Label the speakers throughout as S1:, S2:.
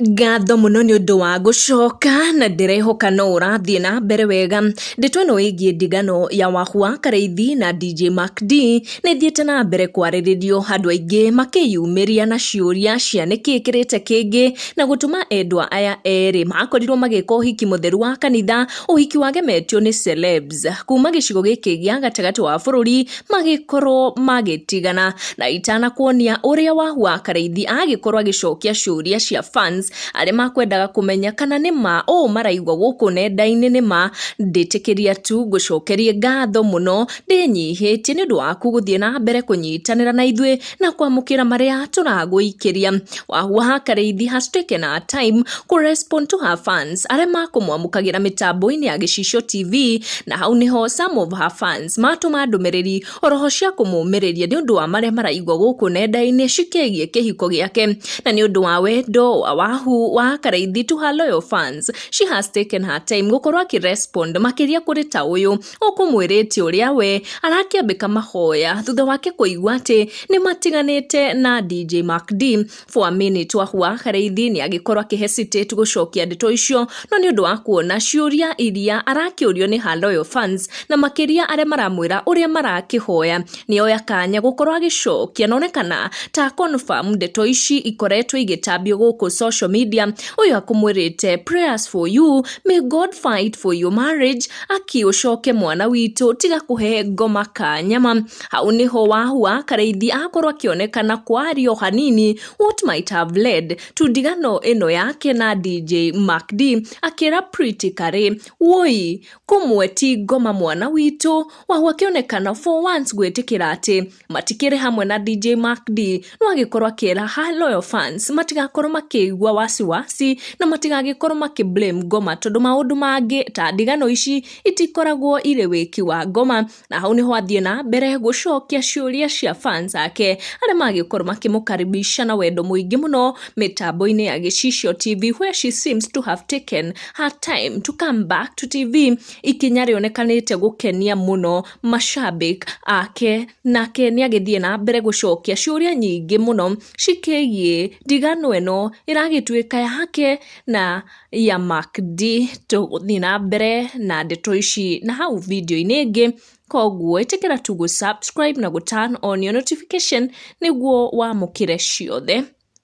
S1: Ngatho mũno nĩ ũndũ wa gũcoka na ndĩrehoka no ũrathiĩ na mbere wega. Ndeto ĩno ĩgiĩ ndigano ya Wahua Karĩithi na DJ Mac D nĩ ĩthiĩte na mbere kwarĩrĩrio, andũ aingĩ makĩyumĩria na ciũria cia nĩkĩ kĩrĩte kĩngĩ na gũtũma endwa aya erĩ makorirwo magĩka ũhiki mũtheru wa kanitha, ũhiki wagemetio nĩ celebs kuma gĩcigo gĩkĩ gĩa gatagatĩ wa bũrũri magĩkorwo magĩtigana. Na itanakuonia ũrĩa Wahua Karĩithi agĩkorwo agĩcokia ciũria cia fans arĩa makwendaga kũmenya kana nĩ ma ũũ maraigua gũkũ nenda-inĩ nĩ ma, ndĩtĩkĩria tu ngũcokerie ngatho mũno ndĩnyihĩtie nĩ ũndũ waku gũthiĩ na mbere kũnyitanĩra na ithuĩ na kwamũkĩra marĩa tũragũikĩria. Wahua Karĩithi has taken her time kũ respond to her fans arĩa makũmwamũkagĩra mĩtambo-inĩ ya Gĩcicio TV, na hau nĩho some of her fans matũma ndũmĩrĩri oroho cia kũmũmĩrĩria nĩ ũndũ wa marĩa maraigua gũkũ nenda-inĩ cikĩgiĩ kĩhiko gĩake, na nĩ ũndũ wa wendo wa Wahu wa Karĩithi to her loyal fans, she has taken her time gũkorwo akĩrespond makĩria kũrĩ ta ũyũ ũkũmwĩrĩte ũrĩa we arakĩambĩka mahoya thutha wake kũigua atĩ nĩ matiganĩte na DJ Mac D. For a minute Wahua Karĩithi nĩ agĩkorwo akĩhesitate gũcokia ndeto icio, no nĩ ũndũ wa kuona ciũria iria arakĩũrio nĩ her loyal fans na makĩria arĩa maramwĩra ũrĩa marakĩhoya, nĩ oya kanya gũkorwo agĩcokia na onekana ta confirm ndeto ici ikoretwo igĩtambio gũkũ social media. Ũyũ akũmwĩrĩte, "Prayers for you, may God fight for your marriage, aki ũcoke mwana witũ, tiga kũhe ngoma kanyama." Hau nĩho Wahua Karĩithi akorwo akĩonekana kwario hanini what might have led to ndigano ĩno yake na DJ Mac D, akĩra Pretty Kari, "Woi kũmwe ti ngoma mwana witũ." Wahu akĩonekana for once gwĩtĩkĩra atĩ matikĩrĩ hamwe na DJ Mac D, no agĩkorwo akĩra her loyal fans matigakorwo makĩigua wasiwasi na matigagĩkorwo makĩ blame ngoma, tondũ maũndũ mangĩ ta ndigano ici itikoragwo irĩ wĩki wa ngoma. Na hau nĩho athiĩ na mbere gũcokia ciũria cia fans ake arĩa magĩkorwo makĩmũkaribisha na wendo mũingĩ mũno mĩtambo-inĩ ya Gĩcicio TV, where she seems to have taken her time to come back to TV, ikinya rĩonekanĩte gũkenia mũno mashabik ake. Nake nĩ agĩthiĩ na mbere gũcokia ciũria nyingĩ mũno cikĩgiĩ ndigano ĩno ĩragĩtuĩka yake na ya Mac D. Tũgũthiĩ na mbere na ndeto ici na hau video-inĩ ĩngĩ, koguo ĩtĩkĩra tu gũ subscribe na gũ turn on your notification nĩguo wamũkĩre ciothe.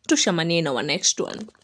S1: Tũcemanie na our next one.